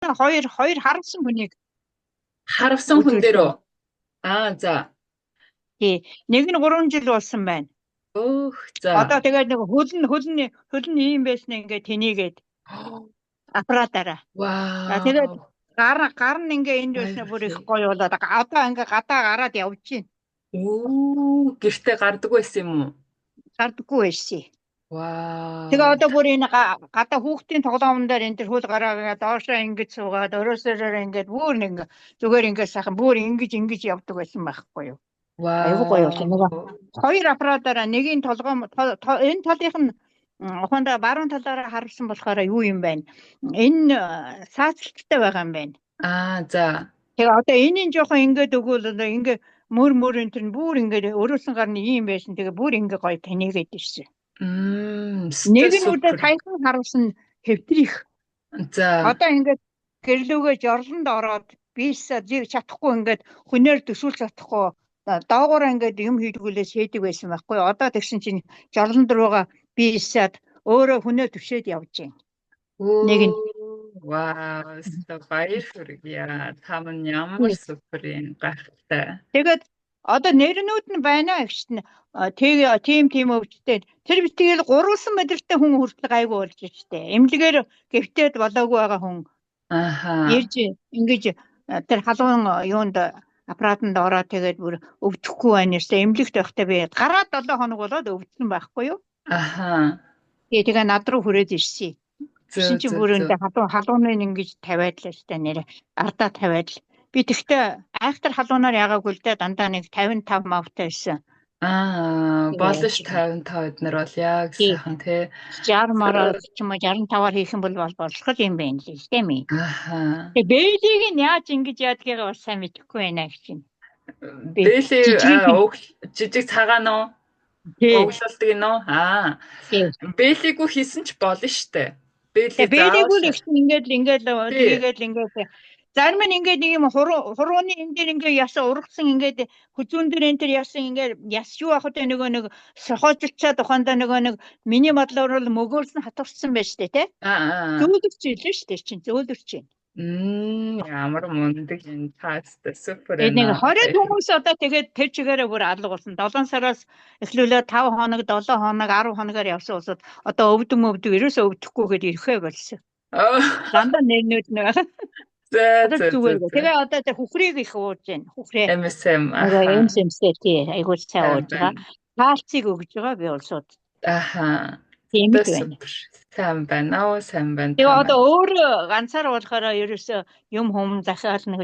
Саяхан хоёр хоёр харавсан хүнийг Харавсан хүн дээр үзүүлсэн. үү? Аа, за. Тий. Нэг нь 3 жил болсон байна. Өөх, за. Одоо тэгээд нэг хөл нь ийм байсан, ингээд тэнийгээд аппаратаараа. За, тэгээд гар нь ингээ энд байснаа бүр их гоё болоод одоо ингээ гадаа гараад явж байна. Оо, гэртээ гардаг байсан юм уу? Гардаггүй байсан. Тэгээ Вау. одоо бүр энэ гадаа хүүхдийн тоглоомн дээр энэ төр хөл гараа доошоо ингэж суугаад, өрөөсөөрөө ингээд бүр нэг зүгээр ингээд сайхан бүр ингэж ингэж явдаг байсан байхгүй юу. Айгуу гоё болсон. Нөгөө хоёр аппаратаараа нэгийн толгой энэ талынх нь ухаандаа баруун талаараа харсан болохоор юу юм бэ? Энэ саацалттай байгаа юм байна. Аа, за. Тэгээ одоо энийн жоохон ингээд өгвөл одоо ингээ мөр мөр энэ төр бүр ингээд өрөөсөн гарны ийм байсан. Тэгээ бүр ингээ гоё танийгээд ирсэн. Мм, Нэг нь үдэ супер. саяхан харуулсан хэвтрих. Одоо ингээд гэрлүүгээ жорлонд ороод бийсаа чадахгүй, ингээд хүнээр төсөөлж чадахгүй, доогуур ингээд юм хийдгүүлээ шээдэг байсан байхгүй. Одоо тэгсэн чинь жорлонд руугаа биесаад өөрөө хүнээр түшээд явж байна. Нэг нь. Вау, өстой баяр хүргье. Та мань ямар супер юм, гайхалтай. Тэгээд одоо нэрнүүд нь байна гэжт нь тэг тийм тийм өвчтэй. Тэр битгээл гурвалсан мэдрэлтэй хүн хүртэл гайгүй болж штэ. Эмнэлгээр гэвтээд болоогүй байгаа хүн ирж ингэж тэр халуун юунд аппаратанд ороод тэгээд бүр өвдөхгүй байна ерсэ. Эмнэлэгт байхдаа би гараад 7 хоног болоод өвдсөн байхгүй юу? Тэгээ над руу хүрээд ирсэн. Тэгсэн чинь бүр энэ халууныг ингэж тавиад л штэ, нэр ардаа тавиад л. Би тэгтээ айхтар халуунаар ягаагүй л дээ, дандаа нэг 55 мавтай байсан. Аа, болно ш, 55 эднэр бол яг сайхан тий. 60 мараа ч юм уу 65-аар хийх юм бол болох юм байна л дээ ми. Тэгээ бээлийг нь яаж ингэж яадгийг бас сайн мэдэхгүй байна гэж чинь. Бээлий жижиг цагаан уу? Өглөөлдөг нь үү? Аа. Бээлийгүй хийсэн ч болно штэ. Бээлий бээлийгүй л их ингээд ингээд тэгээд ингээд зарим нь ингээд нэг юм хурууны энэ дээр ингээд ясан ургацсан, ингээд хүзүүн дээр энэ төр ясан, ингээд яс юу ах вэ, нөгөө нэг сохоожлчаад ухаандаа нөгөө нэг миний бодлоор бол мөгөөрсөн хатгарсан байж тээ, тий. Зөөлөрч илээ шүү дээ чинь, зөөлөрч байна. Ямар мундаг юм, таастай супер. Тэгээд нэг 20 хүмүүс одоо тэгээд тэр чигээрээ бүр алга болсон. 7 сараас эхлүүлээ 5 хоног, 7 хоног, 10 хоногоор явсан улсууд одоо өвдөг мөвдөг ерөөсөө өвдөхгүй гээд ирэхээ болсон. Дандаа нэрнүүд нэг. За за. Тэгээ одоо тэр хүхрийг их ууж байна. Хүхрээ. MSM. MSM-тэй, тий, айгуу сайн ууж байгаа. Кальцийг өгж байгаа би улсууд. Тийм л байна. Сайн байна уу? Сайн байна. Тэгээ одоо өөр ганцаар болохоор ерөөсөө юм хүм захиал нэг